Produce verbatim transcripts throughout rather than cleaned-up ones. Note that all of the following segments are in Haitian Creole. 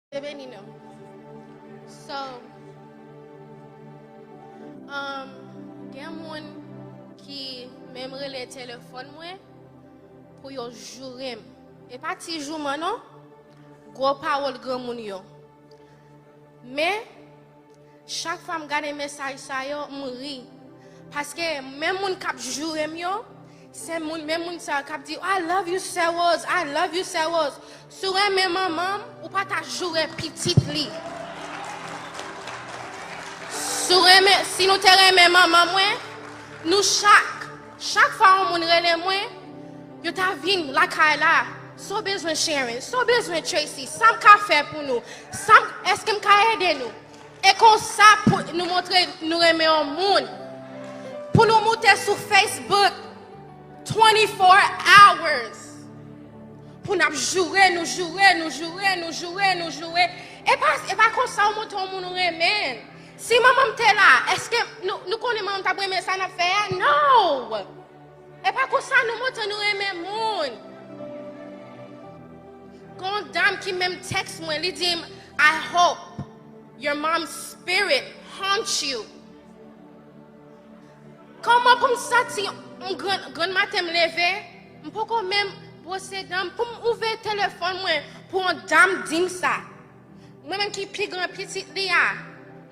Bondye beni nou. So, um, gen moun ki menm rele telefòn mwen pou yo joure m. E pa ti jouman non, gwo pawòl granmoun yo. Men, chak fwa m gade mesaj sa yo, m ri. Paske menm moun k ap joure m yo, se moun, menm moun sa yo k ap di, "I love you, Sè Rose, I love you, Sè Rose." Si w renmen manman m, ou pa ta joure pitit li. Si w renmen, si nou te renmen manman mwen, nou chak, chak fwa yon moun rele mwen, yo ta vin lakay la. Sa w bezwen, Sharon? Sa w bezwen, Tracy? Sa m ka fè pou nou? Sa m, èske m ka ede nou? E konsa pou nou montre nou renmen yon moun. Pou nou moute sou Facebook twenty-four hours. Pou n ap joure, nou joure, nou joure, nou joure, nou joure. E pa, e pa konsa w montre yon moun ou renmen. Si manman m te la, èske nou, nou konnen manman m t ap renmen sa n ap fè a? No! E pa konsa nou montre nou renmen moun. Gon dam ki menm tèks mwen, li di m, "I hope your mom's spirit haunts you." Kòman pou m santi m gran, grann maten m leve, m poko menm bwose dan m, pou m ouvè telefòn mwen, pou yon dam di m sa? Mwen menm ki pi gran pitit li a,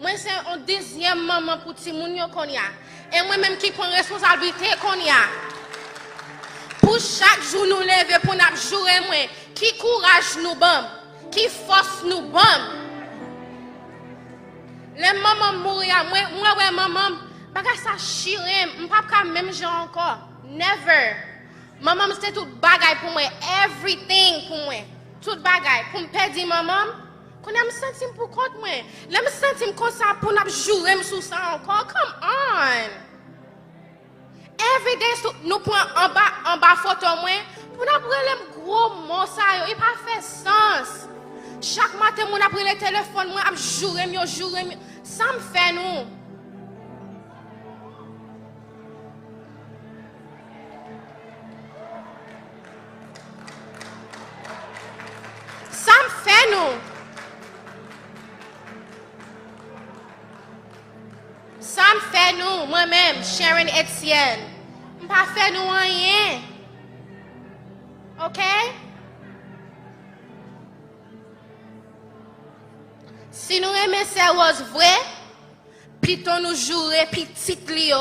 mwen se yon dezyèm manman pou timoun yo kounye a. E mwen menm ki pran responsablite kounye a. Pou chak jou nou leve pou n ap joure mwen, ki kouraj nou ban m? Ki fòs nou ban m? Lè manman m mouri a, mwen, mwen wè manman m, bagay sa chire m, m p ap ka menm jan ankò. Never. Manman m se tout bagay pou mwen, everything pou mwen. Tout bagay. Pou m pèdi manman m, kounye a m santi m pou kont mwen. Lè m santi m konsa pou n ap joure m sou sa ankò, come on! Everyday sou, nou pran anba, anba foto mwen, pou n ap rele m gwo mo sa yo, e pa fè sans. Chak maten moun ap rele telefòn mwen, ap joure m, yo joure m, yo. Sa m fè nou? Sa m fè nou? Sa m fè nou, mwen menm, Sharon Etienne? M pa fè nou anyen. Oke? Si nou renmen Sè Rose vre, pito nou joure pitit li yo,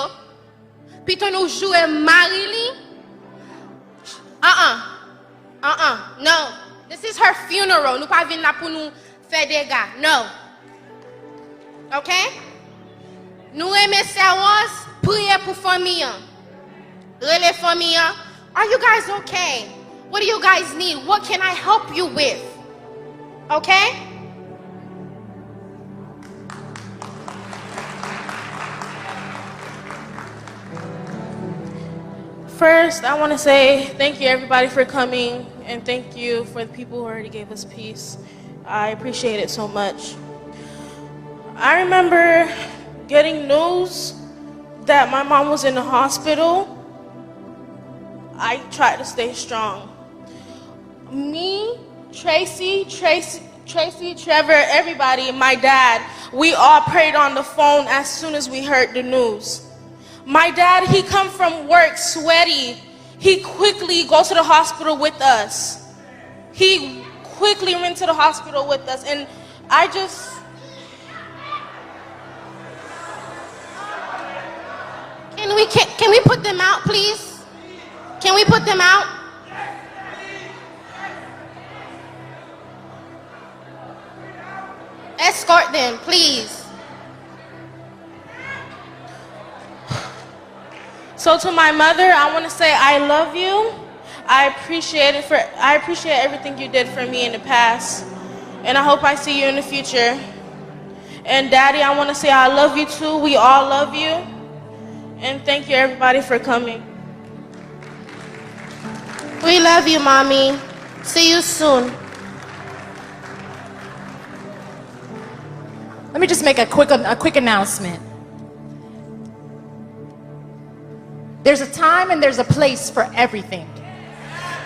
pito nou joure mari li. An-an. An-an. No. This is her funeral. Nou pa vin la pou nou fè dega. No. Oke? Nou renmen Sè Rose, priye pou fanmi an. Rele fanmi an. Are you guys okay? What do you guys need? What can I help you with? Okay? First, I want to say thank you, everybody, for coming, and thank you for the people who already gave us peace. I appreciate it so much. I remember getting news that my mom was in the hospital. I tried to stay strong. Me, Tracy, Tracy, Tracy, Trevor, everybody, my dad, we all prayed on the phone as soon as we heard the news. My dad, he come from work sweaty. He quickly go to the hospital with us. He quickly went to the hospital with us, and I just Can we, can, can we put them out, please? Can we put them out? Escort them, please. So to my mother, I want to say I love you. I appreciate it for I appreciate everything you did for me in the past, and I hope I see you in the future. And Daddy, I want to say I love you too. We all love you. And thank you everybody for coming. We love you, Mommy. See you soon. Let me just make a quick a quick announcement. There's a time and there's a place for everything.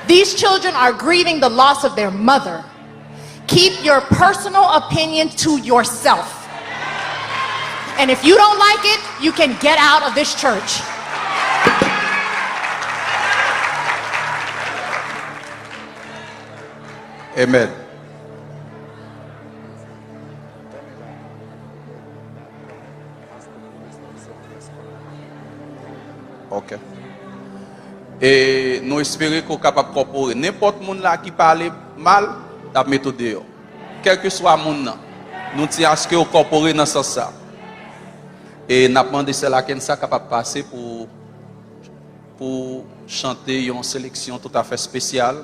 These children are grieving the loss of their mother. Keep your personal opinion to yourself. And if you don't like it, you can get out of this church. Amen. Ok. E nou espere ke w kapab kòpore. Nenpòt moun la ki pale mal, n ap mete w deyò. Kèlkeswa moun nan, nou di aske w kòpore nan sans sa. E n ap mande sè Lakensa kapab pase pou, pou chante yon seleksyon toutafè espesyal.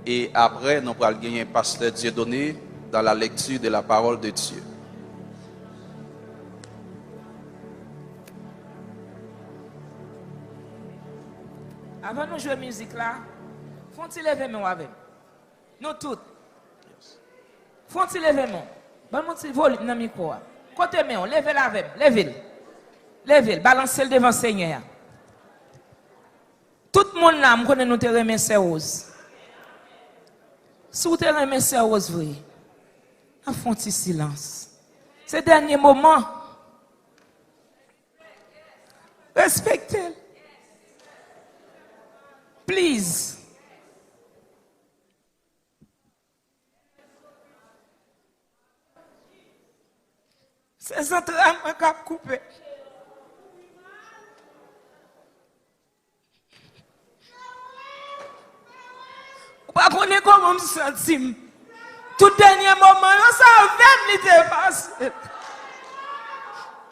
E apre, nou pral genyen pastè Dieudonné dans la lecture de la parole de Dieu. Avan nou jwe mizik la, fè yon ti leve men w avè m. Nou tout. Fè yon ti leve men w. Ban m yon ti volim nan mikwo a. Kote men w? Leve l avè m. Leve l. Leve l. Balanse l devan Senyè a. Tout moun la, m konnen nou te renmen Sè Rose. Si w te renmen Sè Rose vre, n ap fè yon ti silans. Se dènye moman. Respekte l. Please. Se zantray mwen k ap koupe. Ou pa konnen kòman m santi m. Tout dènye moman yo, se avè m li te pase.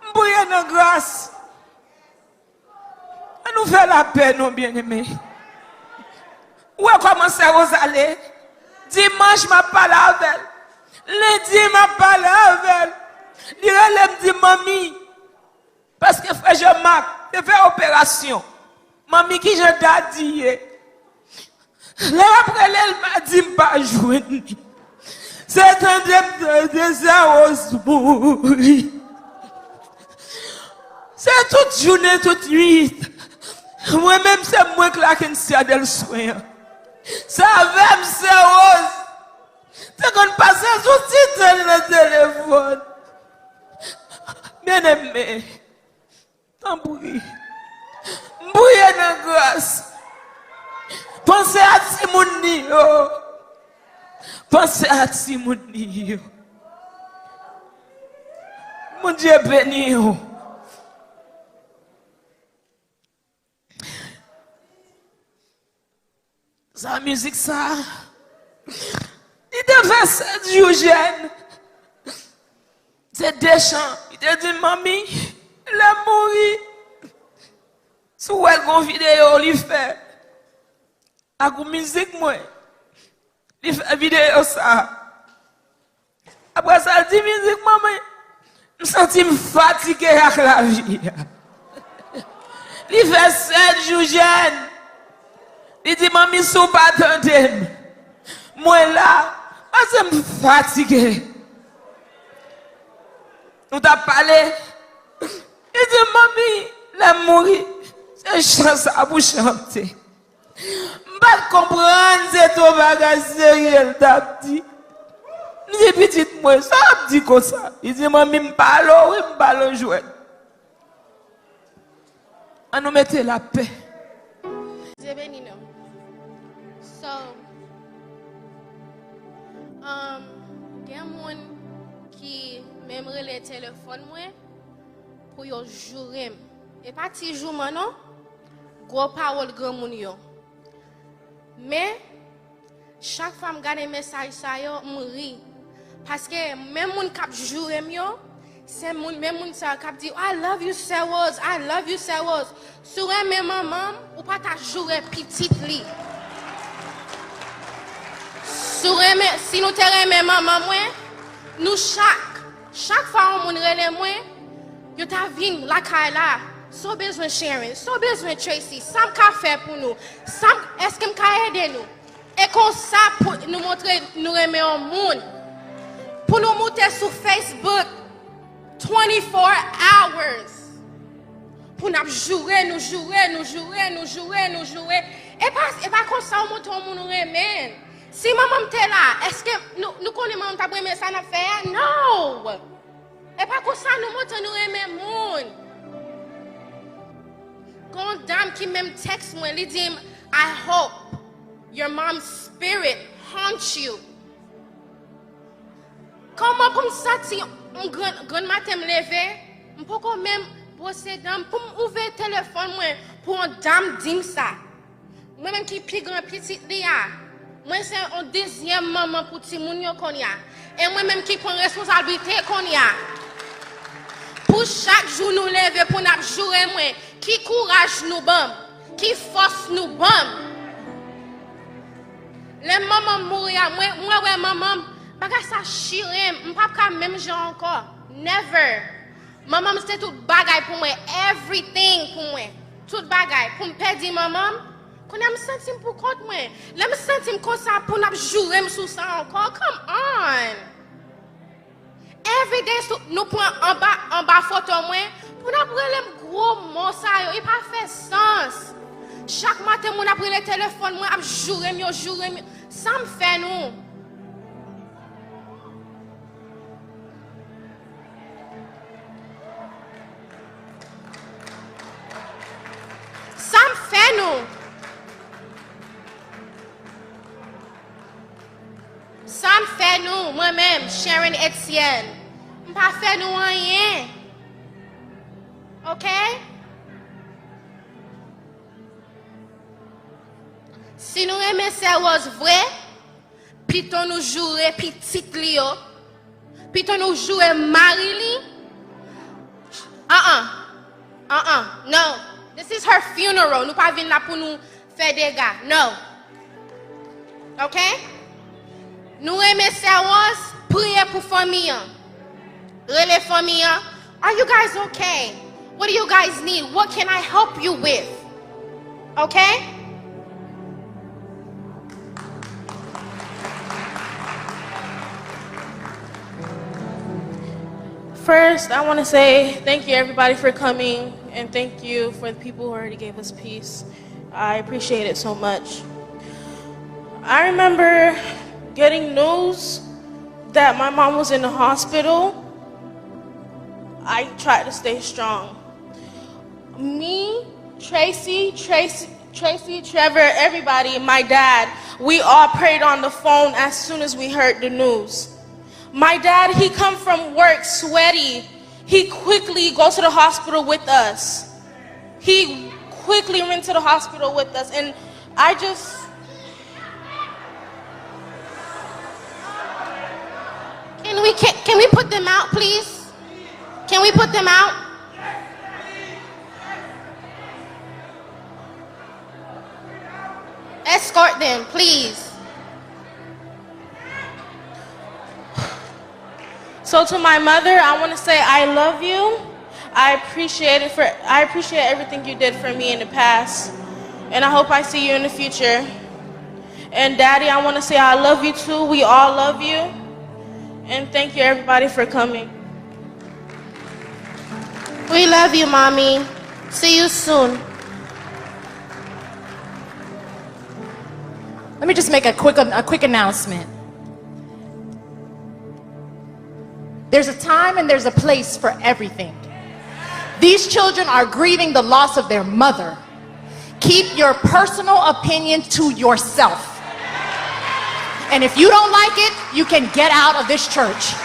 M priye nan gras. Ann nou fè lapè non, byeneme. Ou wè kòman Sè Rose ale? Dimanch, m ap pale avè l. Lendi, m ap pale avè l. Li rele m, di, Manmi, paske frè Jean Marc te fè operasyon. Manmi, kijan Dadi ye? Lè m ap rele l madi, m pa jwenn li. Se tande m tande Sè Rose mouri. Se tout jounen, tout nwit. Mwen menm, se mwen k Lakensia Delswen an. Se avè m Sè Rose te konn pase sou ti tan nan telefòn. Byeneme, tanpri, m priye nan gras. Panse a timoun li yo. Panse a timoun li yo. Bondye beni w. Sa mizik sa, li te fè sèt jou jèn. Se de chan. Li te di, Manmi, lè m mouri, si w wè l gon videyo li fè ak yon mizik mwen, li fè videyo sa. Apre sa, l di mizik manman, m santi m fatige ak lavi a. Li fè sèt jou jèn. Li di, Manmi, si w pa tande m, mwen la, paske m fatige. Nou t ap pale. Li di, Manmi, lè m mouri, se chan sa pou chante. M pa t konprann se t on bagay serye l t ap di. M di, Pitit mwen, sa w ap di konsa? Li di, Manmi, m pale w wi, m pale w jwèt. Ann nou mete lapè. Bondye beni nou. So, um, gen moun ki menm rele telefòn mwen pou yo joure m. E pa ti jouman non, gwo pawòl granmoun yo. Men, chak fwa m gade mesaj sa yo, m ri. Paske menm moun k ap joure m yo, se moun, menm moun sa yo k ap di, I love you, Sè Rose, I love you, Sè Rose. Si w renmen manman m, ou pa ta joure pitit li. Si w renmen, si nou te renmen manman mwen, nou chak, chak fwa yon moun rele mwen, yo ta vin lakay la. Sa w bezwen Sharon? Sa w bezwen Tracy? Sa m ka fè pou nou? Sa m, èske m ka ede nou? E konsa pou nou montre nou renmen yon moun. Pou nou moute sou Facebook twenty-four hours. Pou n ap joure, nou joure, nou joure, nou joure, nou joure. E pa, e pa konsa w montre yon moun ou renmen l. Si manman m te la, èske nou, nou konnen manman m t ap renmen sa n ap fè a? No! E pa konsa nou montre nou renmen moun. Gon dam ki menm tèks mwen, li di m, "I hope your mom's spirit haunts you." Kòman pou m santi yon grann, grann maten m leve, m poko menm bwose dan m, pou m ouvè telefòn mwen, pou yon dam di m sa. Mwen menm ki pi gran pitit li a, mwen se yon dezyèm manman pou timoun yo kounye a. E mwen menm ki pran responsablite kounye a. Pou chak jou nou leve pou n ap joure mwen, ki kouraj nou ban m, ki fòs nou ban m. Lè manman m mouri a, mwen, mwen wè manman m, bagay sa chire m, m p ap ka menm jan ankò. Never. Manman m se tout bagay pou mwen, everything pou mwen. Tout bagay. Pou m pèdi manman m, kounye a m santi m pou kont mwen. Lè m santi m konsa, pou n ap joure m sou sa ankò, come on! Everyday sou, nou pran anba, anba foto mwen, pou n ap rele m gwo mo sa yo, e pa fè sans. Chak maten, moun ap rele telefòn mwen, ap joure m, yo joure m, yo. Sa m fè nou? Sa m fè nou? Sa m fè nou, mwen menm, Sharon Etienne? M pa fè nou anyen. Ok? Si nou renmen Sè Rose vre, pito nou joure pitit li yo, pito nou joure mari li. An an. An an. No. This is her funeral. Nou pa vin la pou nou fè dega. No. Ok? Nou renmen Sè Rose, priye pou fanmi an. Rele fanmi an. Are you guys okay? What do you guys need? What can I help you with? Okay? First, I want to say thank you, everybody, for coming, and thank you for the people who already gave us peace. I appreciate it so much. I remember getting news that my mom was in the hospital. I tried to stay strong. Me, Tracy, Tracy, Tracy, Trevor, everybody, my dad, we all prayed on the phone as soon as we heard the news. My dad, he come from work sweaty. He quickly go to the hospital with us. He quickly went to the hospital with us, and I just Can we can, can we put them out, please? Can we put them out? Escort them, please. So to my mother, I want to say I love you. I appreciate it for I appreciate everything you did for me in the past, and I hope I see you in the future. And daddy, I want to say I love you too. We all love you. And thank you everybody for coming. We love you, mommy. See you soon. Let me just make a quick a quick announcement. There's a time and there's a place for everything. These children are grieving the loss of their mother. Keep your personal opinion to yourself. And if you don't like it, you can get out of this church.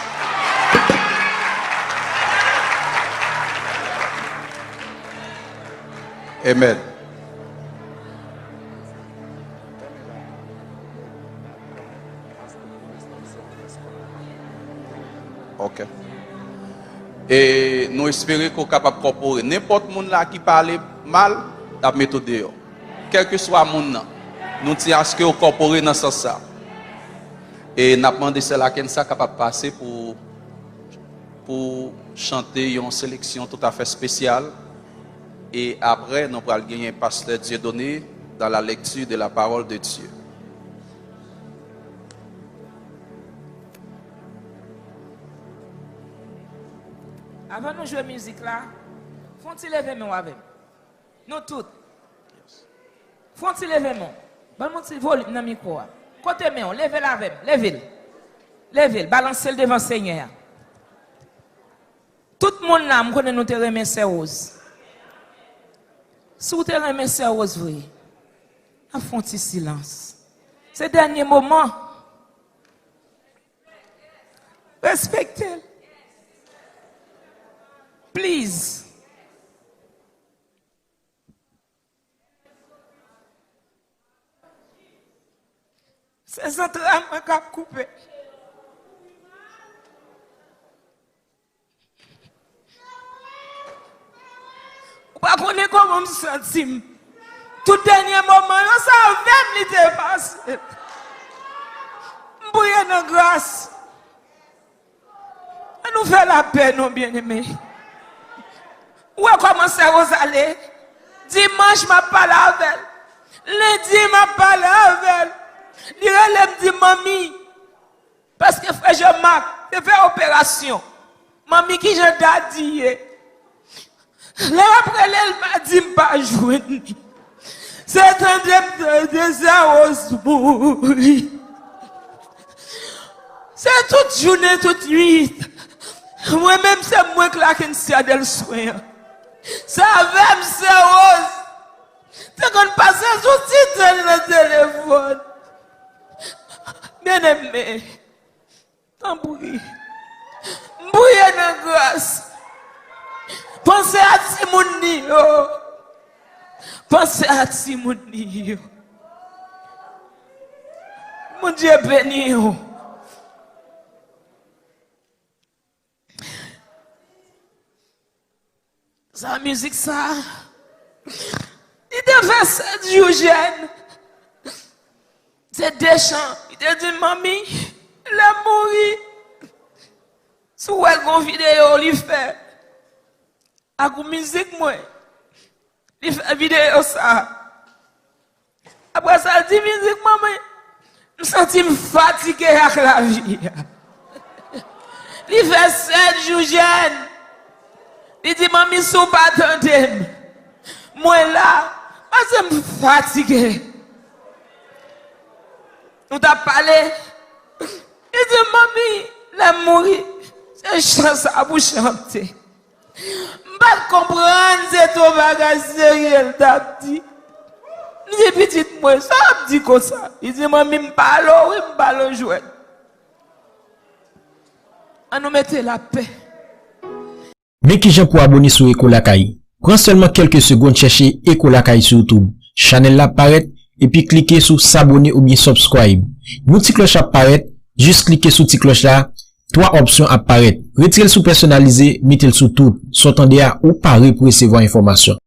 Amen. Ok. E nou espere ke w kapab kòpore. Nenpòt moun la ki pale mal, n ap mete w deyò. Kèlkeswa moun nan, nou di aske w kòpore nan sans sa. E n ap mande sè Lakensa kapab pase pou, pou chante yon seleksyon toutafè espesyal. E apre, nou pral genyen pastè Dieudonné dans la lecture de la parole de Dieu. Avan nou jwe mizik la, fè yon ti leve men w avè m. Nou tout. Fè yon ti leve men w. Ban m yon ti volim nan mikwo a. Kote men w? Leve l avè m. Leve l. Leve l. Balanse l devan Senyè a. Tout moun la, m konnen nou te renmen Sè Rose. Si w te renmen Sè Rose vre, n ap fè yon ti silans. Se dènye moman. Respekte l. Please. Se zantray mwen k ap koupe. Ou pa konnen kòman m santi m. Tout dènye moman yo, se avè m li te pase. M priye nan gras. Ann nou fè lapè non, byeneme. Ou wè kòman Sè Rose ale? Dimanch, m ap pale avè l. Lendi, m ap pale avè l. Li rele m, di, "Manmi," paske frè Jean Marc te fè operasyon. "Manmi, kijan dadi ye?" Lè y ap rele l, pa di m pa jwenn li. Se tande m tande Sè Rose mouri. Se tout jounen, tout nwit. Mwen menm, se mwen k lakensya dèl swen an. Se avè m, Sè Rose te konn pase sou ti tèl nan telefòn. Byeneme, tanpri. M priye nan gras. Panse a timoun li yo. Panse a timoun li yo. Bondye beni w. Sa mizik sa, li te fè sèt jou jèn. Se Deschamps, li te di, "Manmi, lè m mouri." Si w wè l gon videyo li fè ak yon mizik mwen, li fè videyo sa. Apre sa, l di, "Mizik manmi, m santi m fatige ak lavi a." Li fè sèt jou jèn. Li di, "Manmi, si w pa tande m, mwen la, paske m fatige." Nou t ap pale. Li di, "Manmi, lè m mouri, se chan sa pou chante." M pa t konprann se t yon bagay serye l t ap di. M di, "Pitit mwen, sa w ap di konsa?" Li di, "Manmi, m pale w wi, m pale w jwèt." Ann nou mete lapè. Men kijan pou abone sou Eko Lakay. Pran sèlman kèlke segonn chèche Eko Lakay sou YouTube. Chanèl la ap parèt, epi klike sou sabone oubyen subscribe. Yon ti klòch ap parèt, jis klike sou ti klòch la, twa opsyon ap parèt. Retire l sou pèsonalize, mete l sou tout. Sa w tande a, ou pare pou resevwa enfòmasyon.